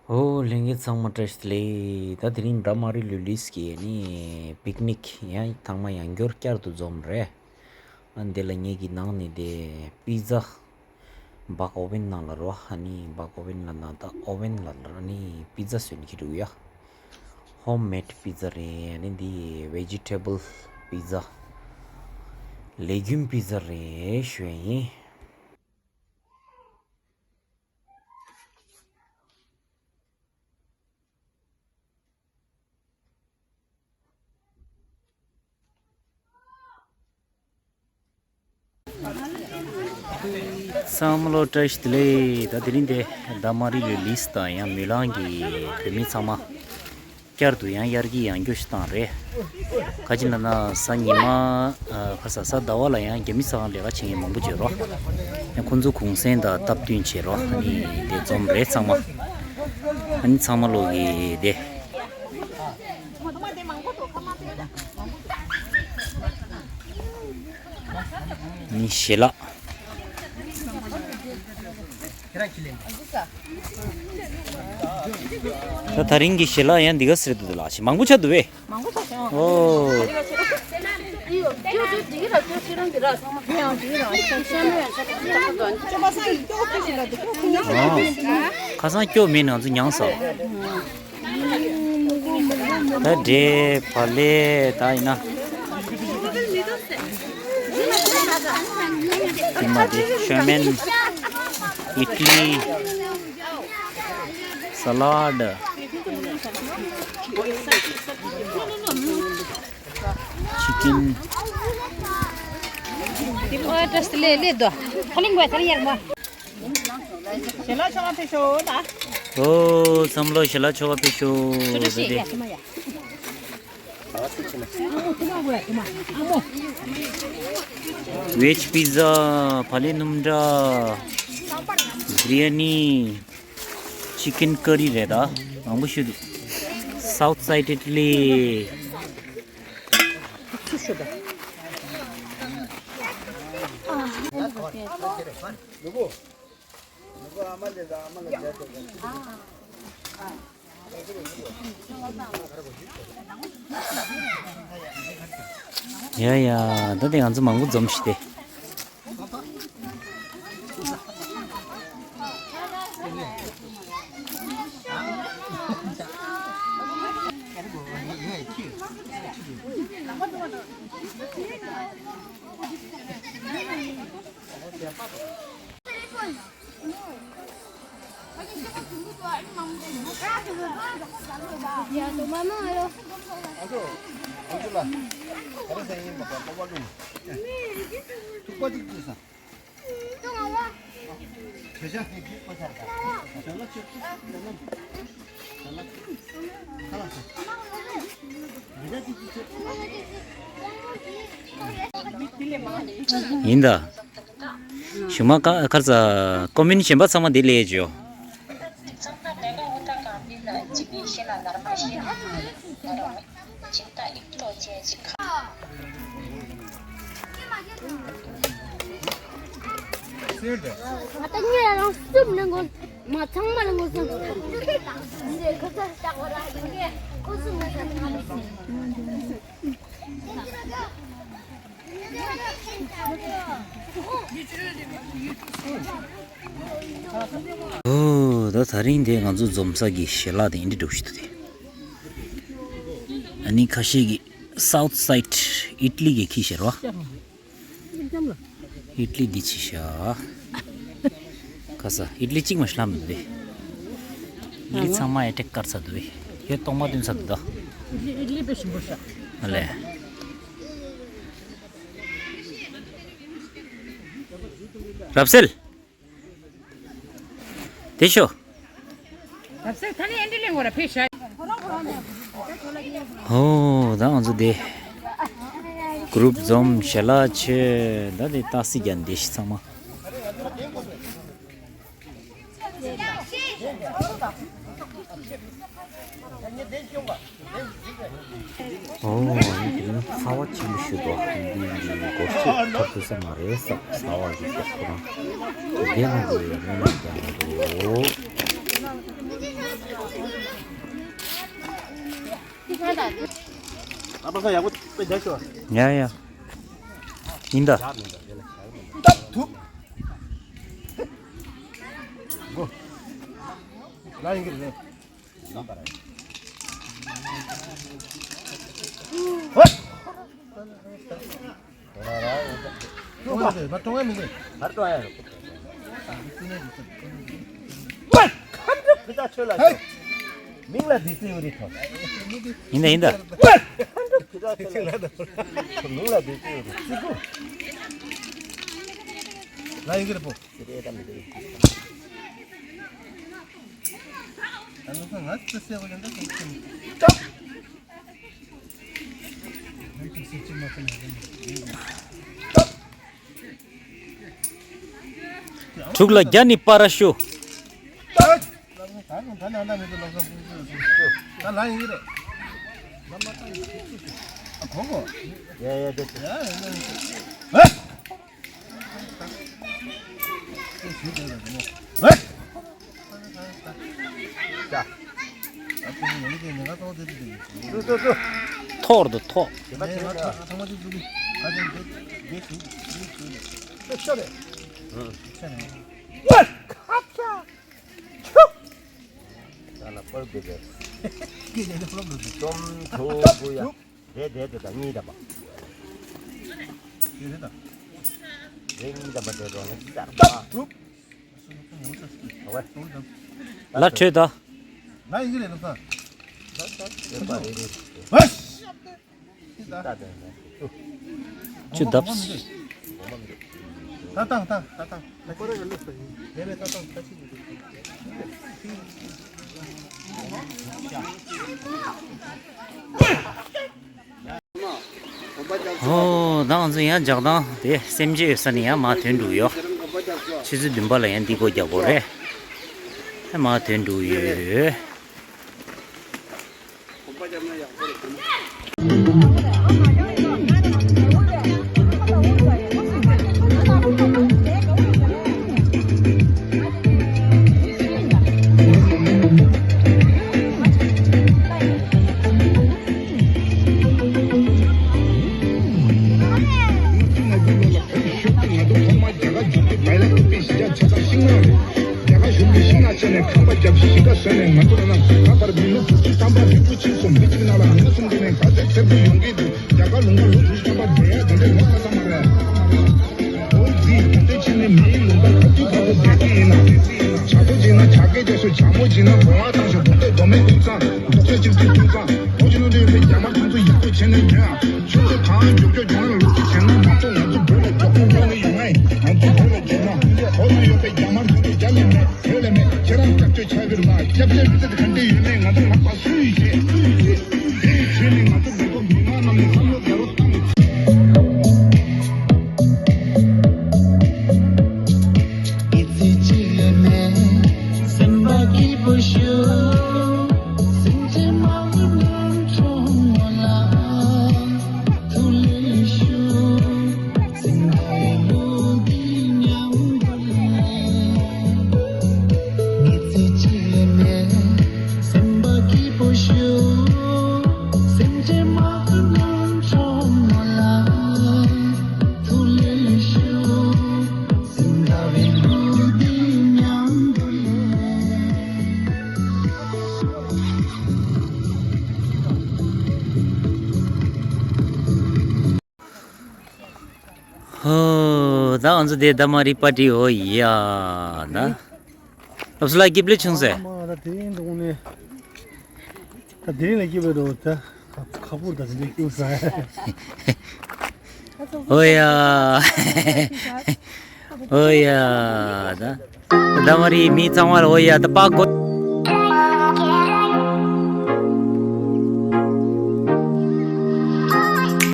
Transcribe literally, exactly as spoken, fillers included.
ཨོ་ལྷན་རྒྱས་ཚང་མ་བཀྲ་ཤིས་བདེ་ལེགས། ད་དེ་རིང་ད་མ་རི་ལུ་ལིས་ཀྱི་ནི་པིག་ནིག་ཡང་ཐེངས་མ་ཡང་བསྐྱར་དུ་འཛོམས་རེད། ཨ་འདི་ལ་ངེད་ཀྱི་ནང་ནས་དེ་པི་ཛ་སྦག་ཨོ་ཝེན་ནང་ལ་རོ། ཨ་ནི་སྦག་ཨོ་ཝེན་ལ་ན་ད་ཨོ་ཝེན་ལ་ལ་ཨ་ནི་པི་ཛ་བཟོས་ནི་ཁྱེར་འདུག་ཡ། ཧོམ་མེད་པི་ཛ་རེད། ཨ་ནི་འདི་ཝེ་ཇི་ཊེ་བལ་པི་ཛ། ལེ་གུམ་པི་ཛ་རེད་ཞུ་ཡ་ཡིན། བསམ་བློ་བཀྲ་ཤིས་བདེ་ལེགས། ད་དེ་རིང་དེ་ད་མ་རི་ལུའི་ལིས་དང་ཡང་མུ་ལང་གི་བོད་མི་ཚང་མ་བསྐྱར་དུ་ཡང་དབྱར་གྱི་ཡང་སྐྱོ་ཞིག་བཏང་རེད། ཁ་ཅིག་ལ་ན་གཟའ་ཉི་མ་ཨ་ཁ་ས་གཟའ་ཟླ་བ་ལ་ཡང་རྒྱ་མི་ཚང་ལས་ཀ་བྱེད་མཁན་མང་པོ་བྱེད་རོགས། ཡང་ཁོང་ཚོ་གུང་སེང་དང་སྟབས་བསྟུན་བྱེད་རོགས། ཨ་ནི་དེ་འཛོམས་རེད་ཚང་མ། ཨ་ནི་ཚང་མ་ལོག་གི་དེ། ནི་ཞལ་ལག་ད་དེ་རིང་གི་ཞལ་ལག་ཡང་འདི་ག་ཟེར་འདུག་ལགས། ཞེ་མང་པོ་ཆགས་འདུག་བས། མང་པོ་ཆགས་བྱུང་། ཨོ། ཁ་སང་སྐྱོ་མེད་ང་ཚོ་མྱངས་ས། ད་འབྲས་བ་ལེ་ད་ཡིན་ན། ཅི་མ་དེ་ཤོ་མན། ཨིད་ལི། ས་ལཱ་ཌི། ཅི་ཀིན། ཨོ་ཏྲས་ལེ་ལེ་དོ། ཁ་ལིང་བ་ཁ་ལིང་ཡར་མ། ཞལ་ལག་ཆོ་ག་ཕེབས་ཤོག་ད། ཨོ་བསམ་བློ་ཞལ་ལག་ཆོ་ག་ཕེབས་ཤོག་ད་དེ། ཝེཇ་པི་ཛ། བག་ལེབ་སྣུམ་འདྲ། བི་རི་ཡ་ནི། ཅི་ཀིན་ཀ་རི་རེད་ད། མང་པོ་ཞིག་འདུག South Side Italy། ཡ་ཡ། ད་དེ་ང་ཚོ་མང་པོ་འཛོམས་ཤི་དེ། ཡིན་ད། གཞུག་མ་ཀ་ཁར་ཚ་ཀོ་མིན་གཞན་པ་ཚང་མ་འདི་ལས་བྱོས། ང་ད་ཉེ་རང་སུབ་ནང་གོ་མ་ཚང་མ་ལ་ངོ་སུབ། འདི་ཁོ་ཚ་ལྟ་གོ་ར་ཡིན་གེ་ཁོ་སུབ་ན་ས་ང་ལ་སུབ། ཨོ། ད་དེ་རིང་དེ་ང་ཚོ་འཛོམས་ས་གི་ཞལ་ལག་དེ་ཨིན་དྲི་འགྲོ་ཞིག་འདུག་དེ། ཨ་ནི་ཁ་ཤས་ཀྱི་South Side Italy གི་ཁྱི་ཤར་བ། ཨིཊ་ལི་འདི་ཆི་ཤ། ཁ་ས་ཨིཊ་ལི་གཅིག་མ་ཤི་ལམ་འདི། ཨིཊ་ལི་ཚང་མ་ཨེ་ཏྲེ་དཀར་ཚ་འདུག་བས། ཡོད་གཏོང་མ་བདུན་ཚ་འདུག་ད། ཨིཊ་ལི་ཨིཊ་ལི་དཔེ་ཞིམ་པོ་ཤ། ཨ་ལས། རབ་གསལ། དེ་ཤོ། ཨོ། ད་ང་ཚོ་དེ་གུ་རུབ་འཛོམས་ཞལ་ལག་མཆོད། ད་དེ་ཏག་སི་རྒྱ་འདི་ཤི་ཚང་མ། ཨོ། ཚ་བ་ཆེན་པོ་ཞིག་འདུག་འདི་འདི་སྒོ་ཕྱེ་ཐབས་ཐུབ་ས་མ་རེད་ས། ཚ་བ་ཞིག་འདུག་ཁོ་རང་། དེ་ན་འདི་ཡོད་མེད་ན་ཀྱང་འདུག་ཨ་པ་ས་ཡག་པོ་དཔེ་རྒྱག་ཤོག་ཡ་ཡ། ཡིན་ད། ཡག་མིན་ད་དེ་ལ་ཡག་མིན་ད། སྟབས་ཐུབ། གོ། ལ་ཡིན་གྱི་རེད། ལམ་པ་ར། ཧོ། མ་གཏོང་ཡ་མི་འདུག་ཧར་གཏོང་ཡ་རེད། ཁ་འགྲོ་ཕི་ད་ཆོས་ལ་ཤོག་མིང་ལ་བདེ་སྐྱིད་ཡོད་རེད་ཐོ། ཡིན་ད་ཡིན་ད། ཁ་འགྲོ་ཕི་ད་ཆོས་ལ་ཤོག་མིང་ལ་བདེ་སྐྱིད་ཡོད་རེད། སི་ཀུ། ལ་ཡིན་གྱི་རེད་པོ། དེ་རེད་ད་མི་འདུག་ད་ནུ་ཁ་ང་ཚོ་གསལ་པོ་ཡོད་འདུག་ཁྱེད་ཀྱིས། དྲུག་ལ་བརྒྱ་ནི་པ་ར་ཤོ། ཐོག་ཏུ་ཐོག་རེད་དེ་དེ་དང་གཉིས་དམ་པ། རེད་གཉིས་དམ་པ་དེ་རོ་ནི་གསར་པ། ལ་འཕྲོད་ད། ལ་ཡིན་གྱི་རེད་ལོ་ས། ལ་ས་རེད་པ་རེད་རེད། ཧ་ཤ། ཅི་ད་དེ་ནས་ཅི་བརྡབས། ད་བཏང་ད་ད་བཏང་། ཨོ། ད་ང་ཚོ་ཡང་ཇག་དང་དེ་སེམས་ཅན་ཡོད་ས་ནས་ཡང་མར་ཐོན་འགྲོ་ཡོད། ཆུ་ཚོད་བདུན་པ་ལ་ཡང་འདི་སྒོ་རྒྱག་དགོས་རེད། མར་ཐོན་འགྲོ་ཡོད། རྒྱ་གར་གཞུང་གི་ཤིང་ནགས་ཆེ་ནས་ཁང་པ་བརྒྱབ་ཤིང་ཁ་བཟོས་ནས་ང་ཚོ་ལ་ན་ད་བར་མི་ལོ་དྲུག་ཅུ་ཐམ་པ་རིག་པོ་ཆེ་སོང་མི་གཅིག་ནང་ལ་ང་གསུམ་འདི་ནས་ག་ཚོད་ཐེར་དུ་ཡོང་གི་འདུག་རྒྱ་གར་ལུང་པ་ལོ་དྲུག་ཅུ་ཐམ་པ་འགྲོ་ཡ་དེ་འདྲའི་ངོ་ཚ་ས་མ་རེད། ཨོ་ཙི་དེ་འདྲ་བྱས་ནས་མིའི་ལུང་པ་ག་དུས་བར་དུ་བསྡད་ཀྱི་ཡིན་ན། བྱ་དོ་བྱས་ན་བྱ་སྐད་རྒྱག་ཤོག་བྱ་མོ་བྱས་ན་བོང་བ་བཏང་ཤོག་རྡོག་རྡོག་མེད་ཐུག་ཙང་རྡོག་རྩ་གཅིག་གཅིག་ཐུག་ཙང་ཨོ་ཙི་ནང་དུ་ཡོད་པའི་རྒྱ་དམར་ཁོང་ཚོ་ཡག་པོ་བྱས་ནས་ཉོན། ཁྱོད་ཚོ་གང་མགྱོགས་མགྱོགས་མགྱོགས་ན་ལུགས་ཀྱི་བྱས་ན་ང་ཚོ་ང་ཚོ་བོད་ལ་མགྱོགས་པོ་འོང་ནས་ཡོང་ངས་ང་ཚོ་བོད་ལ་མགྱོགས་ན་ཧོ་ལ་ཡོད་པའི་རྒྱ་དམར་ཁོང་ཚོ་རྒྱ་ལས་མེད་བོད་ལས་མེད་ཁྱེད་རང་སྐྱབས་བཅོལ་ཆགས་ཀྱི་རེད་ལ་སྐྱབས་བཅོལ་མི་ཚེ་དེ་ག་འདྲས་ཡོད་མེད་ང་ཚོ་ལ་ཕར་སུས་ཤེས། དེ་ཡི་ཆེད་ནས་ང་ཚོ་མི་ཁོ་མི་མང་རྣམས་ནས་བསམ་བློ་རྒྱ་རོ་བཏང་། ཧོ། ད་ང་ཚོ་དེ་ད་མ་རི་པ་ཏི་ཨོ་ཡ་ན། ལབ་སུ་ལ་སྐྱིབ་ལེ་ཆུང་སེ། མ་ད་དེ་ཡིན་འདུག་ནས། ད་དེ་རིང་ལ་སྐྱིབ་པ་འདུག་ད་ཁ་ཁ་པུར་ད་དེ་འདྲའི་སྐྱིབ་ས། ཨོ་ཡ། ཨོ་ཡ། ད་ད་མ་རི་མི་ཚང་མ་ལ་ཨོ་ཡ་ད་པ་གོ།